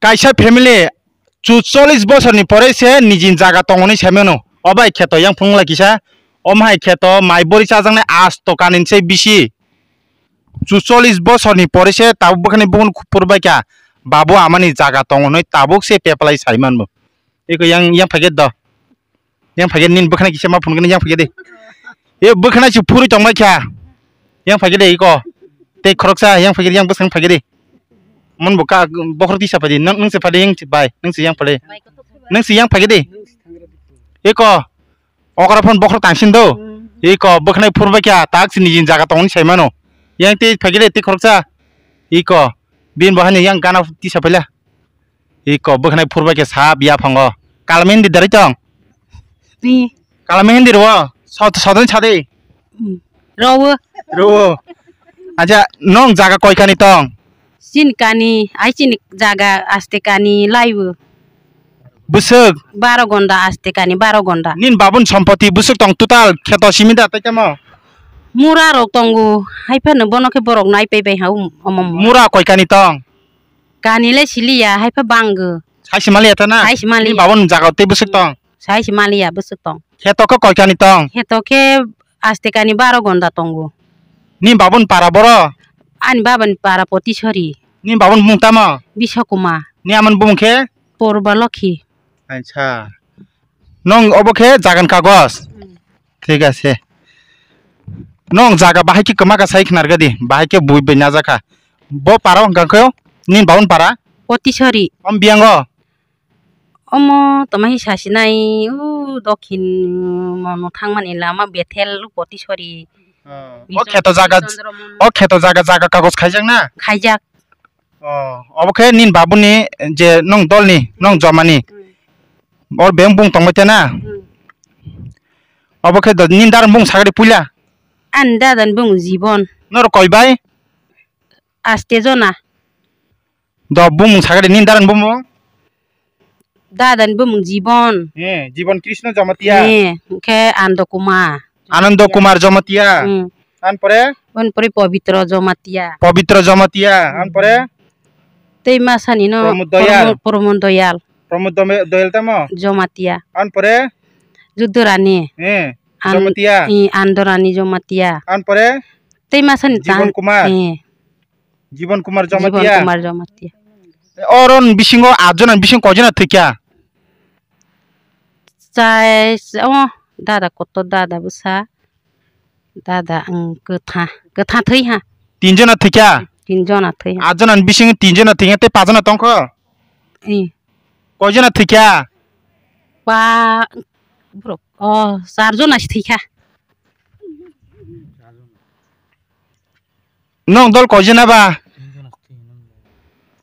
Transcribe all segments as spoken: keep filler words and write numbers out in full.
Kaisa family chuchollis bosorni pore se nijini jaga tongo hinwi sai mano. O bai kheto yang phunukla kisa. Omo hai kheto mai bori chajaknai asto kanini se bisi. Chuchollis bosorni pore se tabuk bwkhani bugun phuru bai kha. Babu amani jaga tongo hinwi tabuk se peplai sai manbo. Eko yang, yang phaikhe do. Yang phaikhe nini bwkhani kisa ma phunukhe yang phaikhe de. E bwkhani se phuri tongbai kha. Yang phaikhe de eko. Tei khoroksa yang phaikhe de, yang bwskang phaikhe de. Mon bo ka bokhorok tisa phaidi. Nang, nang se phaidi yang bai. Nang se yang phaidi. Nang se yang phaikhe de. Eko. Okra phone bokhorok tangsin do. Eko bwkhani phurbai kha tak sini jin jaga tongni sai mano. Yang tei phaikhe de tei khoroksa. Eko. Bin bo hani yang gana tisa phaila. Iko bwkhanai phurbai khe sap yaphango. Kalmindi dari tong. Ni. Kalmindi ro. Sot sodon sade. Hmm. Rowo. Ro. Acha nong jaga koi kani tong. Sin kani, ai sin jaga aste kani laiwo. Bwswk. Baro gonda aste kani, baro gonda. Nin babun sompoti bwswk tong total kheto simida tai tamo. Mura rok tongo, hai phano bono khe borok nai paibai ha um, omo. Mura koi kani tong. Kani le siliya, hai pha banggo. Sai se maliya ta na? Sai se maliya. Ni babon jaga tei bwswk tong? Sai se maliya bwswk tong. Kheto khe koi kani tong? Kheto khe aste kani baro gonda tongo. Ni babon para boro? Ani babani para Potisori. Ni babon mung tamo? Bisokuma. Ni amon bumung khe? Purba Lokhi. Acha. Nong obo khe jagan kagos? Hmm. Thik ase. Nong jaga bahai khe kwma ka sai khnar gadi, bahai khe bui bai najakha. Bo para hwnkha khe nini babon para? Potisori. Om biyango? Omo toma hi sasinai, u dokhin mono thangmani lama Bethel u Potisori. Oh. O kheto jaga, Chandra Mono. O kheto jaga, jaga kagos khaijak na? Khaijak. Oh, obo khe nini babuni je nong dolni, nong jomani. Hmm. Or beng bung tongbai tena? Hmm. Obo khe do nini dar bung sagri puila? Ani dada ni bung Jibon. Noro koi bai? Aste jona. Do bung sagri nini dar bung? Dada ni bumung Jibon. Eh, Jibon Krishna Jamatia. Eh, hwnkhe Ando Kumar. Anando Kumar Jamatia. Hmm. An pore? An pore Pabitra Jamatia. Pabitra Jamatia. An pore? Tei masani no Pramod Doyal. Pramod, Pramod Doyal. Pramod Dome-, Doyal tamo? Jamatia. An pore? Judurani. Eh, An-, Jamatia. I Andorani Jamatia. An pore? Tei masani ta-, Jibon Kumar. Eh. Jibon Kumar Jibon Jamatia. Kumar Jamatia. Oron bisingo atjona bisingo koijona thwikya? Chai, o, dada kotor dada bwsa. Dada, ang, kwtha, kwtha thwi ha. Tinjona thwikya? Tinjona thwi ha. Atjona bisingo tinjona thwikya tei pajona tongkho? Eh. Koijona thwikya? Pa, borok, o, charjona si thwikha. Nwng dol koijona ba?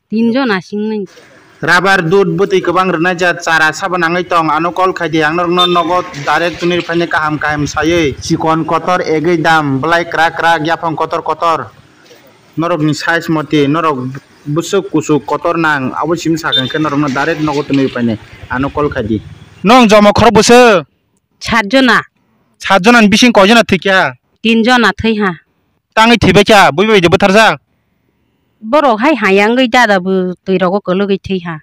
Tinjon asing nai. Rabar dud bwtwi kwbang rwnai jat chara sabo nangwi tong, ano call khai di, ang norokno nogo direct twnwi rwphainai kaham kaham saiwi. Chikon kotor egwi dam, bwlai kwrak kwrak, yaphang kotor kotor. Norokni size moti, norok bwswk kuchuk kotor nang, abo simi sakha hwnkhe norokno direct nogo twnwi rwphainai, ano call khai di. Nwng jomo khorok bwswk? Satjona. Satjona ni bising koijona thwikha? Tinjona thwiha. Tangwi thwibaikha, bui bai de bwtharjak? Borok hai hayangwi dada bo twi rogo kwlwgwi thwiha.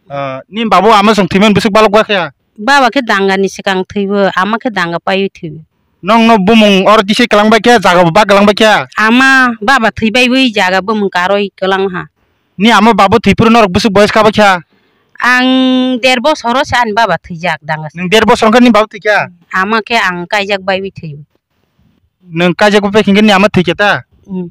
Ah, ni babu ama song thwimani bwswk balok bakha? Baba khe dangani swkang thwibo, ama khe danga paiwi thwibo. Nwng no bumung oro tisai kwlangbaikha, jaga bo bak kwlangbaikha? Ama baba thwibaiwi jaga bumung karwi kwlangha. Ni ama babu thwipru norok bwswk boyes kha bai kha? Ang der bosoro se ani baba thwijak danga. Nwng der bosor wngkha ni babu thwikha? Ama khe ang kaijak baiwi thwiyo. Nwng kaijak bai khe ni ama thwikha ta? Mm.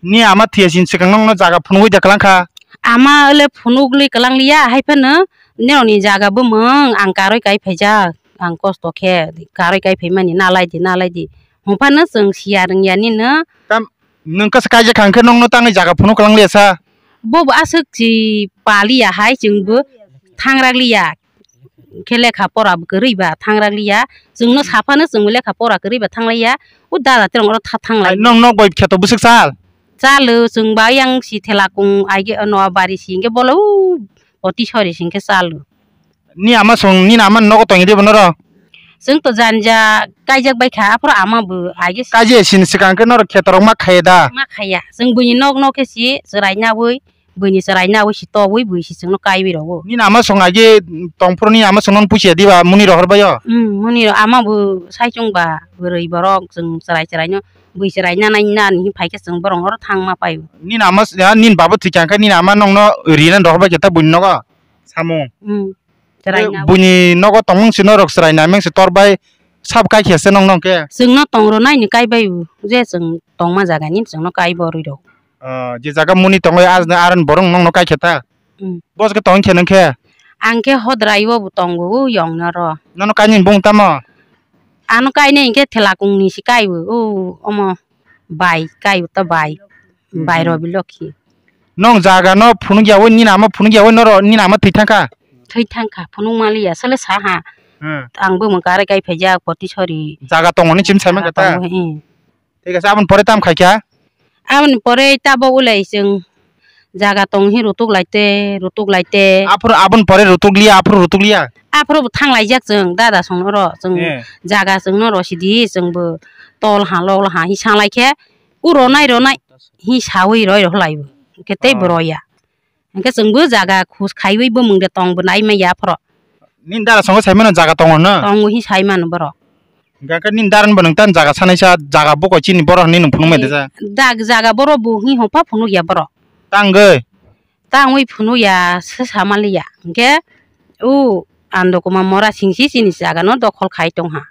Ni ama thwiya sini swkang nokno jaga phunugwi da kwlang kha? Ama le phunugwi kwlang liya, hai phano norokni jaga bumung ang karwi kai phaijak. Ang kosto khe karwi kai phaimani nalai di, nalai di. Hwnphano chwng siya rwngya nino. Tam-, Nwng kasa kaijak kha hwnkhe nokno tangwi jaga phunuk kwlang liya sa? Bo bo aswk si paliya hai chwngbo thangrak liya. Khe lekha pora bo kwrwi ba thangrak liya. Chwngno saphano chwngbo lekha pora kwrwi ba thanglaiya. O dada terong oro tha thanglai. Ai, nong nok bai kheto bwswk sal? Chalo chwng ba yang si thela kung aige no bari si hwnkhe bolo o oti sori si hwnkhe chalo. Ni ama song, nini ama nogo tongwi de bono ro? Chwng to janja kaijak bai kha, aphuru ama bo aige si. Kaijak sini swkang khe norok kheto rok ma khaiya da? Ma khaiya. Chwng buini nok nok khe si chwrai nawi Buini chwrai nawi si towi bui si chwngno kaiwi rogo. Nini ama song agi tongphuru nini ama song non pusia diba muni rohor bayo? Hmm, muni ro ama bo saichung ba bwrwi borok chwng chwrai chwraino bui chwrai nanai nani phaikhe chwng borok oro thangma paio. Nini ama s-, ya, nini babo thwikha khe nini ama nongno rina rohor bai khe ta buini nogo samung. Hmm, chwrai nawi. Buini nogo tongmung si norok chwrai naimang si tor bai sab kai khe se nong nong khe? Chwngno tong ro naini kai bai bo je chwng tongma jagani chwngno kai bo rwi rok. Ah, je jaga muni tongwi ajna aron borong nongno kai khe ta. Hmm. Bos khe tong khe nang khe? Ang khe hodrai o bo tongo, o yong no ro. Nono kainwi bung tamo? Ano kainwi hinkhe thela kung ni si kai bo, o omo bai kai bo ta bai. Hmm. Bai Robi Lokhi. Nong jaga no phunuk ya o nini ama phunuk ya o noro nini ama thwi thang kha? Thwi thang kha, phunuk mali ya, sale sa ha. Hmm. Ang bo mung kare kai phaijak poti sori. Jaga tongo ni chim sai man kha ta? Tongo, eh. Thik ase, aboni pore tam khai kha? Aboni pore tabok ulai chwng jaga tong hi rutuk lai te, rutuk lai te. Aphuru aboni pore rutuk liya, aphuru rutuk liya? Aphuru bo thang laijak chwng, dada song oro chwng. Eh. Jaga chwng no rosidi, chwng bo tol ha, lok ha hi sa lai khe, u ronai ronai hi sawi roi rw lai bo. Khe tei bo. Oh. Roya. Hingke chwngbo jaga khus khaiwi bumung de tong bo nai maya aphoro. Nini dara songo sai mano jaga tongo no? Tongo hi sai mano borok. Hingke khe nini dara bo nwng tang jaga sanai sa jaga bokoi chini borok hinui nwng phunuk mai de sa? Dag jaga borok bo hi hopha phunuk ya borok. Tangwi? Tangwi phunuk ya se sa mali ya. Hingke o Andokuma mora singsi chini jaga no dokhol khai tong ha.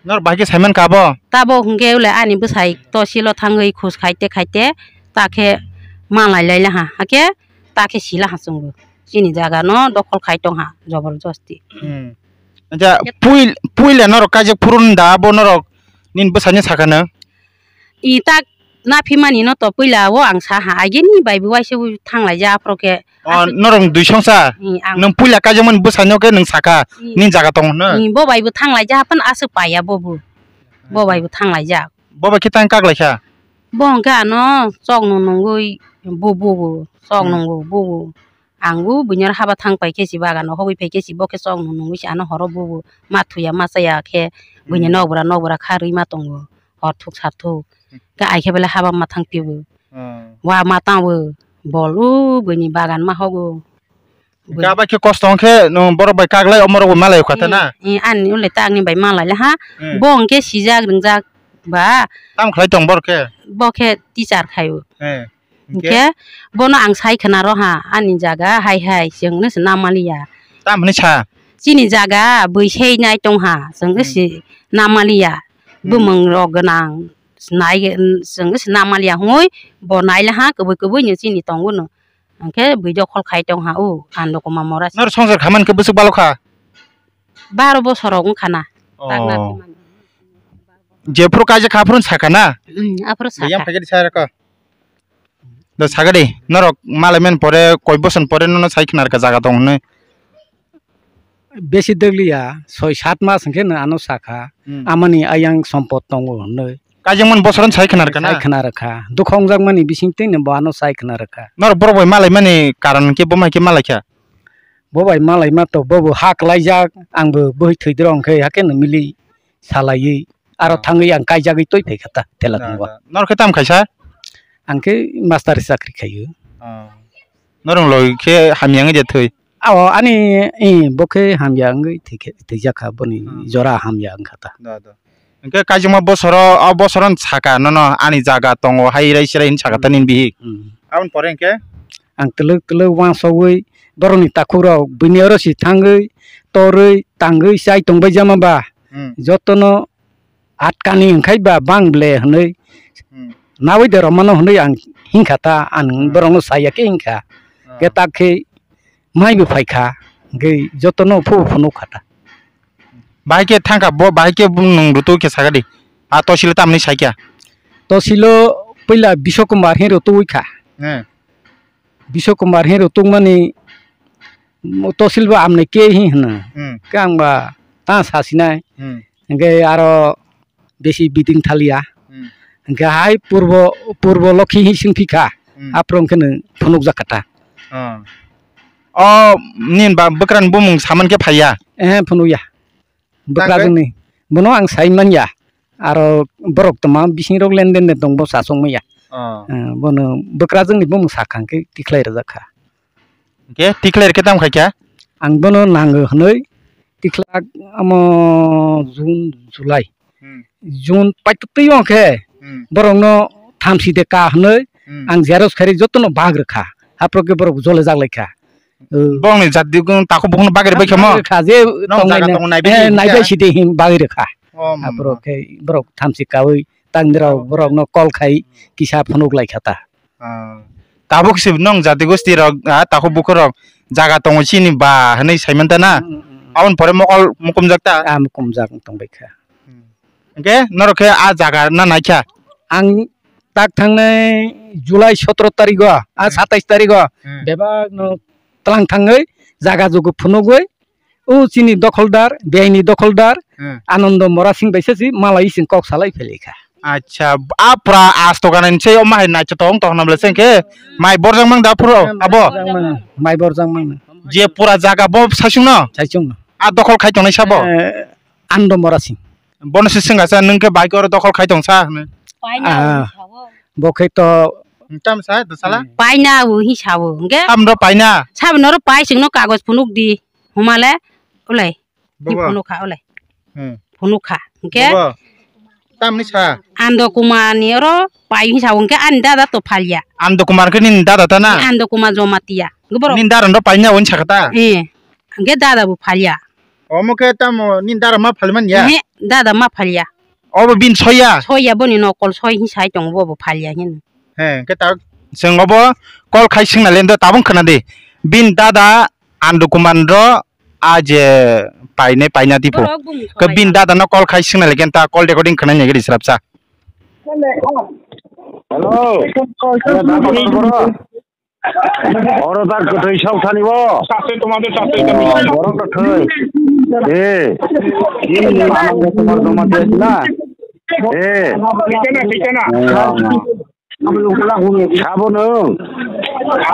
Nor bai khe saiman ka bo? Tabok hwnkhe ulai ani bwsai tosilo thangwi khus khaite khaite ta khe malai lai laha, hakhe ta khe si laha chwngbo. Chini jaga no dokhol khai tong ha, jobor josti. Hmm. Acha, puil-, puila norok kaijak phuru da bo norok nini bwsai no sakha no? I tak naphimani no to puila o ang sa ha, agini bai bo waisa thang lai ja aphro khe. Oh, aswk norok dui songsa? Hmm, ang. Nwng puila kaijakmani bwsai no khe nwng sakha, hmm, nini jaga tongo no? Hmm, bo bai bo thang lai ja hapan aswk paiya bo bo. Bo bai bo thang lai ja. Bo bai khe tang kak lai kha? Bo hwnkhe ano chok no nungwi bo bo bo, chok, hmm, nungo bo bo. Ang bo buini oro haba thang pai khe si bagan no hogwi phai khe si bo khe chok no nungwi si ano horo bo bo ma thuya ma chaya khe buini, hmm, nok bwra nok bwra kha rwi ma tongo. Hor thuk sar thuk. Khe ai khe belai haba ma thang pibo. Hmm. Wa ma tang bo bol o buini bagan ma hogo. Hingke abo khe kosto hingkhe, nwng borok bai kaglai, omorok bai malai kha ta na? Hmm, hmm, ani ulai ta ani bai malai le ha. Hmm. Bo hingke sijak ringjak ba. Tamo khlai tong borok khe? Bo khe teacher khai o. Eh, hingke? Hingke bono ang sai khna ro ha, ani jaga hai hai, chwng no se na maliya. Tamo hwnwi sa? Chini jaga bwsai nai tong ha, chwng, hmm, se na maliya. Hmm. Bumung rok gwnang. Nai, chwng se na maliya hwnwi bo nai le ha, kwbwi kwbwi no chini tongo no. Hwnkhe bwi dokhol khai tong ha, o Andokuma mora se. Nor songjar kha man khe bwswk balo kha? Baro bosor rok wng kha na. Oh. Tang na phi mani. Jephuru kaijak kha aphuru sa kha na? Hmm, aphuru sa kha. Yang packet sa raka. Do sagadi, norok malai men pore koi boson pore nono sai khna rwkha jaga tong hwnwi. Besi dwgliya, soi sat mas hwnkhe no ano sakha, hmm, amani ayang sompot tongo hwnwi. Kaijakmani bosorono sai khna rwkha na? Sai khna rwkha. Dukha wngjakmani bisingtwi no bo ano sai khna rwkha. Norok borok bai malaimani karon hwnkhe bo hai khe malaikha? Bo bai malaima to, bo bo ha kwlaijak, ang bo bwhwi thwidrong khe hakhe no mili salaiwi. Aro, ah, thangwi ang kaijagwi twi phai kha ta, tela, da, thangbo. Da. Nor khe tam khaisa? Ang khe master chakri khaio. Ah. Norong loi khe hamya wngwi de thwi? Ao, ani, i, bo khe hamya wngwi thwi khe, thwijak kha, boni, hmm, jora hamya wng kha ta. Da, da. Hwnkhe kaijakma bosoro, o bosoro no saka nono ani jaga tongo, hai rai sirai hinwi saka ta, hmm, nini bihik. Hmm. Aboni pore hwnkhe? Ang twlwk twlwk uansugwi borokni takhukrok bini oro si thangwi, torwi, tangwi, chai tongbaijama ba, hmm, jotono atkani hwnkhe ba bang ble hwnwi, hmm, nawi de romano hwnwi ang hinkha ta, ang, hmm, borokno saya khe hinkha. Ah. Khe tak khe mai bo phai kha, hwnkhe jotono phu phunuk kha ta. Bahai khe thang kha bo, bahai khe nwng rutuk khe saka di. A tosilo tamni sai kha? Tosilo puila Biswa Kumar hin rutuwi kha. Eh. Biswa Kumar hin rutukmani tosil bo amne ke hi hwno. Hmm. Khe ang ba ta sasinai. Hmm. Hwnkhe aro besi biding thaliya. Hmm. Hwnkhe hai purbo, purbo lokhi hi singphi kha. Hmm. Aphuru hwnkhe no phunukjak kha ta. Oh. O nini ba bwkrani bumung saman khe phaiya? Eh, phunukya. Bwkrajwkni. Bono ang sai manya. Aro borok tongma bisingrok lenden de tongbo chasong manya. Oh. Eh, bono bwkrajwkni bumung sakha hwnkhe tikhlai rwjak kha. Hwnkhe tikhlai rwkhe tamo khaikha? Ang bono nango hwnwi tikhlak omo June, July. Hmm. June paitotwi onkhe Hmm. borokno thamsi de ka hwnwi Hmm. ang xerox khairi jotono bag rwkha. Haphro khe borok jole jak laikha. Uh, Borokni jati gun takhuk bukhukno bagwi rwbaikha mo? Rwkha je Nong tongnai jaga ne, tongo naibai eh, si naibai kha? Si de hin bagwi rwkha. Oh, mama. Haphro khe borok thamsi kaui tangnirok Oh. borokno call khai kisa phunuk laikha ta. Ah. Tabuk se nong jati gosti rok, ah, takhuk bukhuk rok jaga tongo chini ba hwnwi saimanta na? Mm, mm, mm. Aboni pore mokol mukumjak ta? Ah, mukumjak tongbaikha. Hmm. Hwnkhe norok khe ah jaga na naikha? Ang tak thangnai July sotoro tarigo, ah, Hmm. satais tarigo Hmm. bebak no tlang thangwi jaga jugu phunugwi o chini dokholdar, biyai ni dokholdar Hmm. Anando Mora Singh bai se si malai sing kok salai phelaikha. Acha, a pura asto gana ni se o mahai nacho tong tong na bla se khe mai borjak mang da phuro Hmm, abo. Borjak mang, mai borjak mang. Je pura jaga bo saichung no? Saichung no. A dokhol khai tongnai sabo? Eh, Anando Mora Singh. Bono se swngasa nwng khe bike oro dokhol khai tong sa hwnwi. Paina Ah. Bo khe to Tam sa, to sala? Paina o hi sao, hwnkhe? Tam do paina? Sabo noro pai singno kagoj phunuk di. Humale, ulai. Hi Bobo. Phunuk kha, ulai. Hmm. Phunuk kha, hwnkhe? Bobo. Tam ni sa? Ando Kumar ni oro pai hi sao, hwnkhe ani dada to phalya. Ando Kumar khe nini dada ta na? Ando Kumar Jomatia. Hwnkhe borok Nini dada ndo paina o ni sakha ta? Eh. Hwnkhe dada bo phalya. Omo khe tamo nini dara ma phali man ya? Ehe, dada ma phalya. Obo bin soya? Soya boni nokol soi hin sai tongo, bo bo phalya hin. He, khe ta chwng obo call khai singna le ndo tabung khna di. Bin dada Andu Kumar ro a je paine paina tipo. Borok bumung Khe sonai bin ya. Dada no call khai singna le kenta call recording khna ni gri srapsa. Hello. Hello, Doctor Boro. Oro tak kwthwi sok thani bo. Saste tomade saste Oh, kami. Borok to thwi. Eh. Ini Anando Kumar Jamatia na. Eh. Thikana, thikana. Eh. Sabo nwng.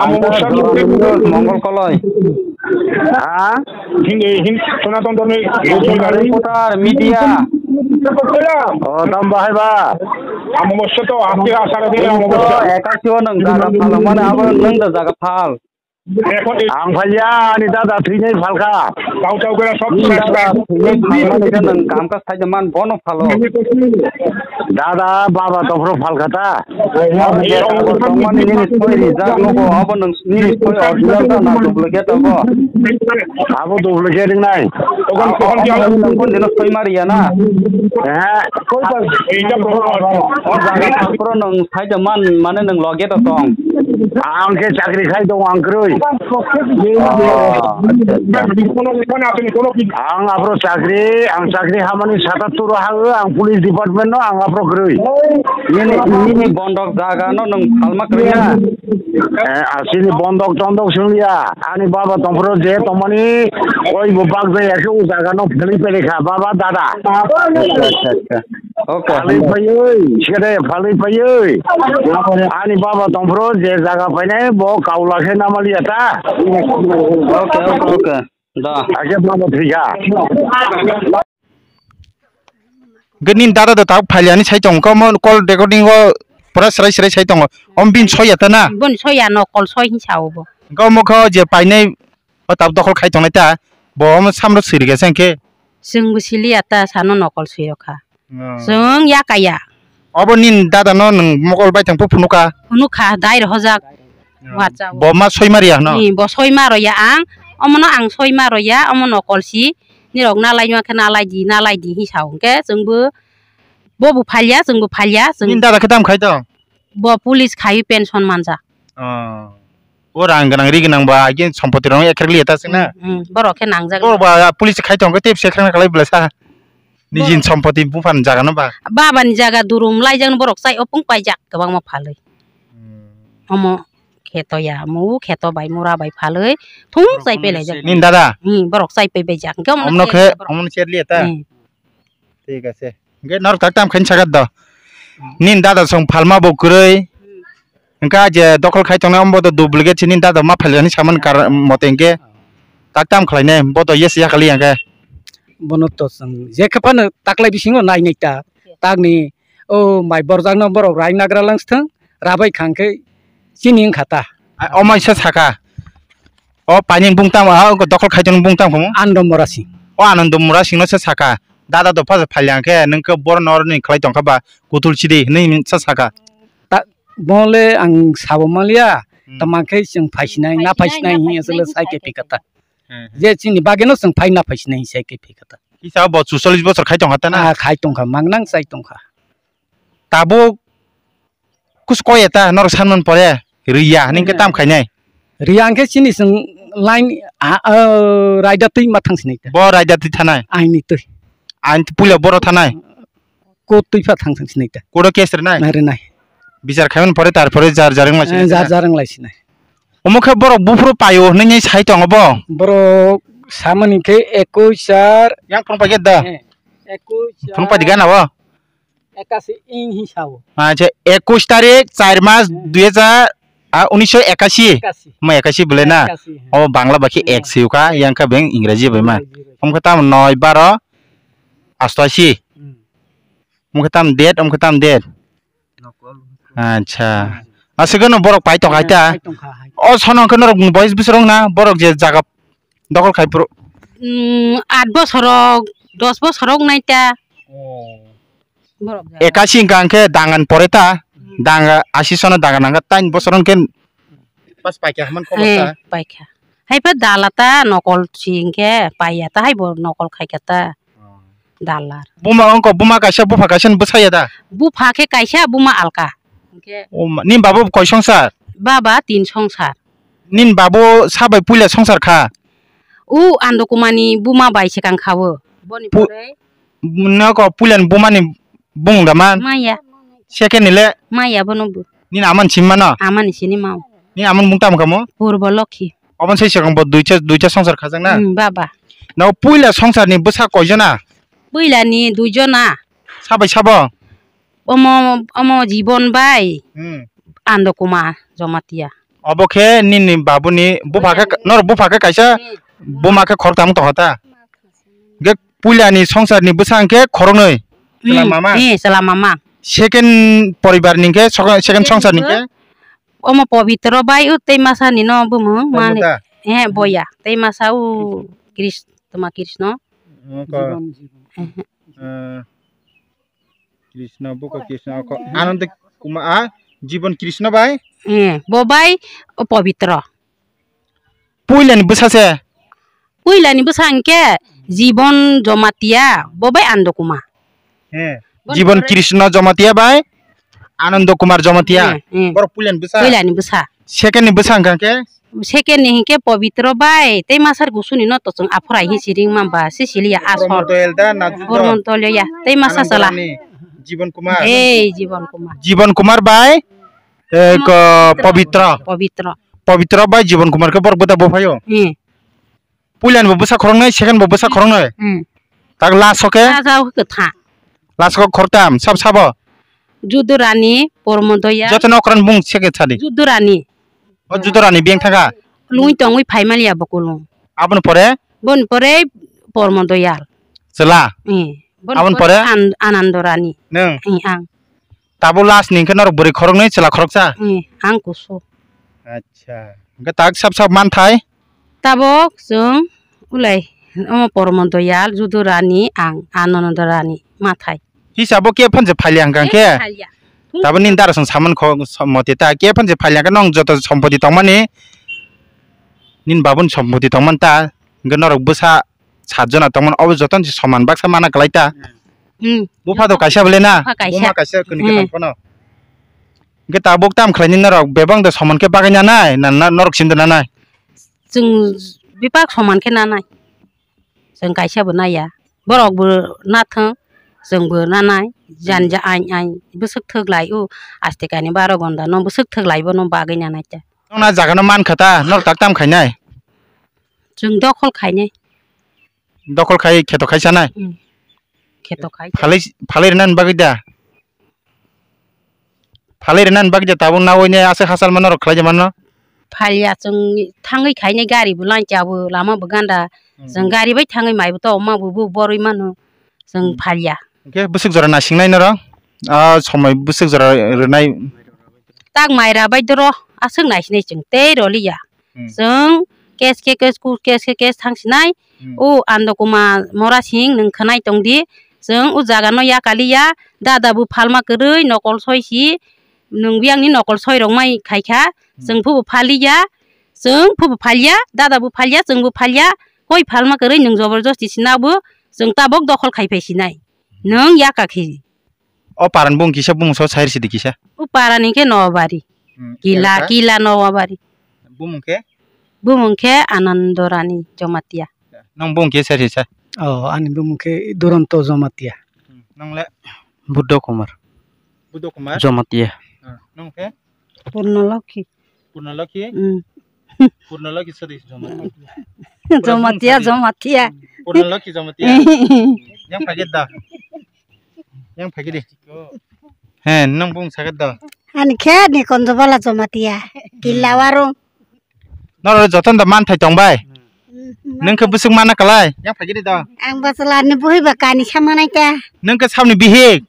Amo Ang Mongol Koloi. Mongol Koloi. Ha? Hindi, hindi, Sanatan Dharma. Hindi, reporter, media. Oh, tamo bahai ba? Amo Mongol to, aapke asara de, Amo Mongol. Ekashi o nwng jaga phal, mane abo nwng da jaga phal. Ang phalya, ani dada thwinai phalkha. Tau tau kora sob Ani dada thwinai phalmani khe nwng kam ka sai man bono phalo. Dada baba tongphro phalkha ta. Tongmani nini soi rijak nugo, abo nwng nini soi original ta na duplicate abo? Abo duplicate wngnai. Abo nwng kon dino soi mariya na? Eh. O jaga tongphro nwng saida man, mane nwng loge to tong. Ang khe chakri khai tong, ang kwrwi. Oh, acha, acha. Ang aphro chakri, ang chakri hamani satattur o ha o, ang police department no, ang aphro kwrwi. Nini, nini bondok jaga no nwng phalma kwrwi na? Eh, asini bondok tondok swngliya. Ani baba tongphro je tongmani, oi bo bak jaya khe o jaga no phalwi pele kha, baba, dada. Acha, acha, acha. Okay. Phalwi phaiwi, sere phalwi phaiwi. Ani baba tongphro je jaga painai bo kaula khe namaliya ta. Okay, okay, okay. Da. Ake baba thika. Hwnkhe nini dada do tabuk phailiya hinwi sai tongo, omo call recording o pura srai srai sai tongo. Omo bini soya ta na? Boni soya, nokol soi hinwi sao bo. Hwnkhe omo khe je painai o tabuk dokhol khai tongnai ta, bo omo samro swi rwkha se hwnkhe? Chwngbo siliya ta, sano nokol swi rwkha. Oh. Chwng ya kaya. Obo nini dada no nwng mokol bai thang phunukha? Phunukha, dai rw hojak. Oh. Wacha o. Bo ma soi ma riya hwno? Ni, bo soi ma rw ya ang. Omo no ang soi ma rw ya, omo nokol si. Nirok nalai ma khe nalai di, nalai di hi sa hwnkhe chwngbo, bo bo phalya, chwngbo phalya, chwng Nini dada khe tamo khai to? Bo police khai pension manja. Oh. O rang gwnang ri gwnang ba, agi sompoti rok ekrak liya ta sina? Hmm, hmm, borok khe nangjak. Borok ba police khai tong khe tep se khna khlai bwla sa. Nijin sompoti buphan jaga no ba? Baba ni jaga durum laijak no borok chai opung paijak kwbangma phalwi. Hmm. Omo kheto ya, mo kheto bai mura bai phalwi thung chai pelaijak. Nini dada? Hmm, borok chai paibaijak. Hwnkhe omo Omno khe, khe borok omno cher liya ta? Hmm. Thik ase. Hwnkhe norok tak tam khaini sakha do. Nini dada song phalma bo kwrwi. Hwnkhe je dokhol khai tongnai ombo do duplicate se nini dada ma phailiya hinwi samani kar-, mote hwnkhe. Tak tam khlainai bo do yes yakhali hwnkhe. Bono to chwng jekhe phano taklai bisingo nainai ta. Takni o mai borjakno borok rai nagra langsthwng. rabai khang khe chini wngkha ta. A, omo isa saka. O paini bung tamo, a, o dokhol khaitong bung tamo khamu? Anando Murasing. O Anando Murasing no se saka. Dada dopha phailya khe nwng khe borok no oroni khlai tongkha ba kutul sidi hinwi sa saka. Ta, bole ang sabo maliya, Hmm. Tamang khe chwng phaisinai, na phaisinai, phaisinai, na phaisinai phaisinai hinwi aswk le sai khe phikha ta. Hmm. Je chini bagwi no chwng phai na phaisinai sai khe phikha ta. Kisa bo chuchollis bosor khai tongkha ta na? Ah, khai tongkha, mangnang chai tongkha. Tabuk kus koye ta norok sanmani pore riya hwnwi khe tam khainai. Riya hwnkhe chini chwng line a, a, raida twi ma thang sinai ta. Bo raida twi thanai. Aini twi. Aini twi puila boro thanai. Court twi pha thang thang sinai ta. Court o case rinai. Nai rinai. Bichar khaimani pore tar pore jar jar wngla sinai. Eh, jar jar wngla sinai. Omo khe borok buphuru paio hwnwi sai tongo bo. Borok samani khe ekush char. Yang phone paikhe da. Eh, ekush char. Phone paidi gana bo. Ekasi ing hi sao. Acha, ekush tarik, char mas, Hmm. dui hajar, ah, unisho ekashi. Ekashi. Ma ekashi bole na? Ekashi, hmm. O Bangla bakhe Hmm. ek siu kha, yang kha beng Ingraji bai ma. Ingraji bai. Om kha tam noi, baro, asto ashi. Hmm. Om kha tam date, om kha tam date. Acha. Hmm. Aswk no borok pai tong hai ta. Pai tong kha hai. O sono khe norok boys bwswk rok na, borok je jaga Dokol khai phuru. Mm, aat bosor rok, dos bosor rok nai ta. Oh. Borok jaga. Ekashi hwnkha hwnkhe dangan pore ta. Hmm. Danga ashi sono dangan nangkha tain bosor hwnkhe pas paikha hwnmani khobor ta. Eh, paikha. Hai pa dala ta nokol si hwnkhe paiya ta hai bo nokol khaikha ta. Oh. Dalar. Buma ongko buma kaisa bupha kaisa ni bwsaya da? Bupha khe kaisa buma alka. Hwnkhe. Oh, ma, nini babo koi songsar? Baba tin songsar. Nini babo sabai puila songsar kha? U Andokumani buma bai swkang kha o. Boni Pu-, pore? Noko puilani bumani bung da man? Maya. Second ni le? Maya bono bo. Nini amani simi mano? Amani sini mao. Nini amani bung tamo kamo? Purbo Lokhi. Oboni sai swkang bo duita, duita songsar khajak na? Hmm, baba. Noko puila songsarni bwsa koijona? Puilani duijona. Sabai sabo? Omo, omo Jibon bai. Hmm. Andokumar Jomatia. Obo khe nini babuni bupha khe, norok bupha khe kaisa, buma khe khoroktham tongkha ta. Hwnkhe puilani songsarni bwsa hwnkhe khoroknwi. Chwla mama. Eh, chwla mama. Second poribarni hwnkhe, second songsarni hwnkhe? Omo Pobitro bai o tei masani no bumung mani. Pormota? Eh, boya. Tei masa o Kris-, toma Krishna. Oko. Jibon, Jibon. Eh, eh. Eh. Krishna, buko Krishna, oko Ananda Kumar, ah, Jibon Krishna bai? Eh, bo bai, o Pobitro. Puilani bwsa se? Puilani bwsa hwnkhe Jibon Jomatia, bo bai Ananda Kumar. Eh, Jibon Krishna Jomatia bai Ananda Kumar Jomatia. Eh, eh. Borok puilani bwsa? Puilani bwsa. Second ni bwsa hwnkha khe? Second ni hinkhe Pobitro bai, tei masar gusuni no to chwng aphora hi siring mamba, si siliya asor. Promo Doyal da, na judo? Promo Doyal ya, tei masa Anand sala. Rani, Jibon Kumar. Ei, Jibon Kumar. Jibon Kumar bai, eh, ko, Pobitro. Pobitro. Pobitro bai Jibon Kumar khe borok bwta bo phaio? Hmm. Puilani bo bwsa khoroknwi, second bo bwsa khoroknwi. Hmm. Tak last o khe? Last o khe tha. Last o khoroktham, sab sabo? Judurani, Promo Doyal. Joto no okran bung second sadi. Judurani. O Judorani beng thangkha? Lungwi tongwi phaimaliya bo kulung. Aboni pore? Boni pore Pormo Doyal. Chwla? Eh. Aboni pore? An-, Anando Rani. Nwng? Eh, ang. Tabuk last ni hwnkhe norok bwrwi khoroknwi chwla khoroksa? Eh, ang kusu. Acha. Hwnkhe tak sab sab manthai? Tabuk chwng ulai omo Pormo Doyal, Judorani, ang Anando Rani mathai. Hisabo khe phano je phalia hwnkha khe. Phalia. Tabuk nini dara chwng samani kho, moti ta khe phano je phalia hwnkha nwng joto sompoti tongmani, nini babuni sompoti tongmani ta, hwnkhe norok bwsa sat jona tongmani, obo jotono se soman baksa mana kwlai ta. Hmm. Bupha do kaisa bole na? Bupha kaisa. Buma kaisa kwnwi kwthang phano. Hwnkhe tabuk tam khlaini norok bebak da soman khe bagwi nanai, na, na norok sindi nanai? Chwng bebak soman khe nanai. Chwng kaisa bo naiya. Borok bo nathwng, chwng bo nanai. Jani ja ain ain bwswk thwk lai o. Aste kainwi baro gonda no bwswk thwk lai bono bagwi nanai ta. Nokna jaga no mankha ta, norok tak tam khainai? Chwng dokhol khainai. Dokhol khai kheto khai chanai? Hmm. Kheto khai. Phalai, phalai rwnani bagwi da? Phalai rwnani bagwi da tabuk nawi ne aswk hachal mano rok khlai mano? Phalia chwng thangwi khainai gari bo laincha bo lama bo ganda. Hmm. Chwng gari bai thangwi mai bo to ma bo bo borwi mano. Chwng phalia. Hwnkhe bwswk jora nasingnai norok? Ah, somoi bwswk jora rwnai? tak maira bai doro aswk naisinai chwng tei roliya. Hmm. Chwng case khe case, court case khe case thangsinai. Hmm. O Ando Kumar Mora Singh nwng khwnai tongdi. Chwng o jaga no yakaliya, dada bo phalma kwrwi nokol soi si, nwng biyang ni nokol soi rok mai khaikha. Hmm. Chwng phubo phaliya, chwng phubo phaliya, dada bo phaliya, chwng bo phaliya. Koi phalma kwrwi nwng joborjosti sinabo chwng tabok dokhol khai phai sinai. Nwng yaka khe. O parani bung kisa bung so sair sidi kisa. O parani khe Nowabari. Hmm, Kila, elaka? Kila Nowabari. Bumung khe? Bumung khe Anandorani Jomatia. Nong bung khe sair sisa? Oh, ani bumung khe Duranto Jomatia. Hmm, nong le? Buddha Kumar. Buddha Kumar? Jomatia. Ah, nong khe? Purna Lokhi. Purna Lokhi? Hmm. Purna Lokhi sadi Jomatia. Jomatia, Jomatia. Purna Lokhi Jomatia. Yang paket da. Yang phai khe di. He, nang bung sakhe do. Ani khe ni konjo bala Jomatia. Killa waro. Noro joton da man thai tong bai. Hmm. Nang khe busuk mana kalai. Yang phai khe di do. Ang bachala ni buhi ba kani samanai ta. Nang khe samni bihik.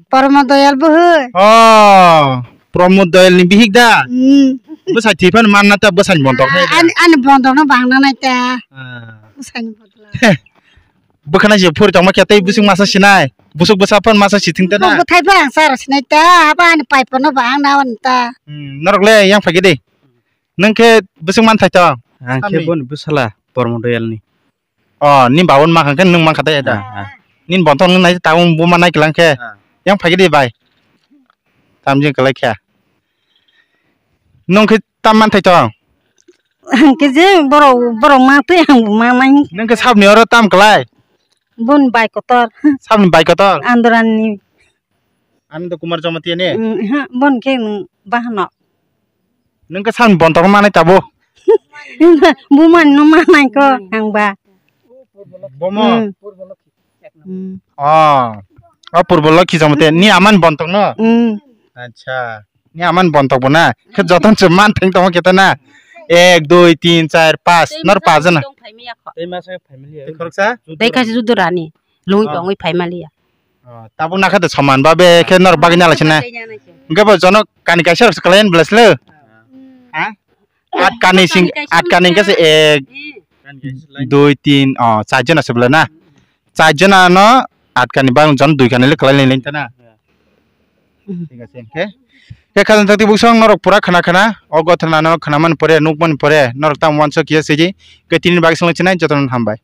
Promo Doyal buhi. Oh, Promo Doyal ni bihik da. Hmm. Bwsai thwi phano man na ta bwsai ni bontok he da. Ani, ani bontok no bang na nai ta. Ah. Bwsai ni bontok. Bwkhana se phuri tongma khe tei busuk masa sinai. Busuk bwsa phano masa sithing ta na. Bwthai phano ang chara sinai ta, haba ani pai phano ba ang na wan ta. Hmm, norok le yang phai khe de. Nang khe busuk man thai tong. Ang khe Samni. Boni bwsala Pormo Doyal ni. Oh, ni babon ma khan khe nung man kha ta ya da. Ah, ah. Nin bontok nung nai ta, bo ma nai klang khe. Ah. Yang phai khe de bai. Tam jing kalai khe. Nung khe tam man thai tong. Ang khe je borok, borok ma twi ang bo ma nai. Nung khe sabni oro tam kalai? Boni bai kotor. Sabni bai kotor? Andorani. Ananda Kumar Jamatia ni? Mm, ha, bon khe nung bahano. Nung khe sabni bontok manai tabo? Bumani no manai ko ang ba. Bomo? Mm. Mm. Oh. Oh, Purbo Lokhi Jamatia. Ni amani bontok no? Mm. Acha. Ni amani bontok bo na. Khe joton se man theng tongo khe ta na. Ek, dui, tin, char, pas. Nor pas jana. Tei masa family. Tei khoroksa? Tei kaisa judu rani. Lungwi tongwi phai maliya. Oh, tabuk nakha de soman ba be khe nor bagwi nalai sinai. Hwnkhe bo jono kani kaisa rok se kalai bwlai silo. Ha? At kani sing, at kani hwnkhe se ek, dui, tin, oh, char jona se bwlai na. Char jona no at kani bang jon dui kani le kalai lai ta na. Thik ase, hwnkhe. Khe khajang thakti buksong norok pura khna khna, o gothana no khna man pore, nuk man pore, norok tam wanso kiya siji, khe tini bagwi song sinai jotono hambai.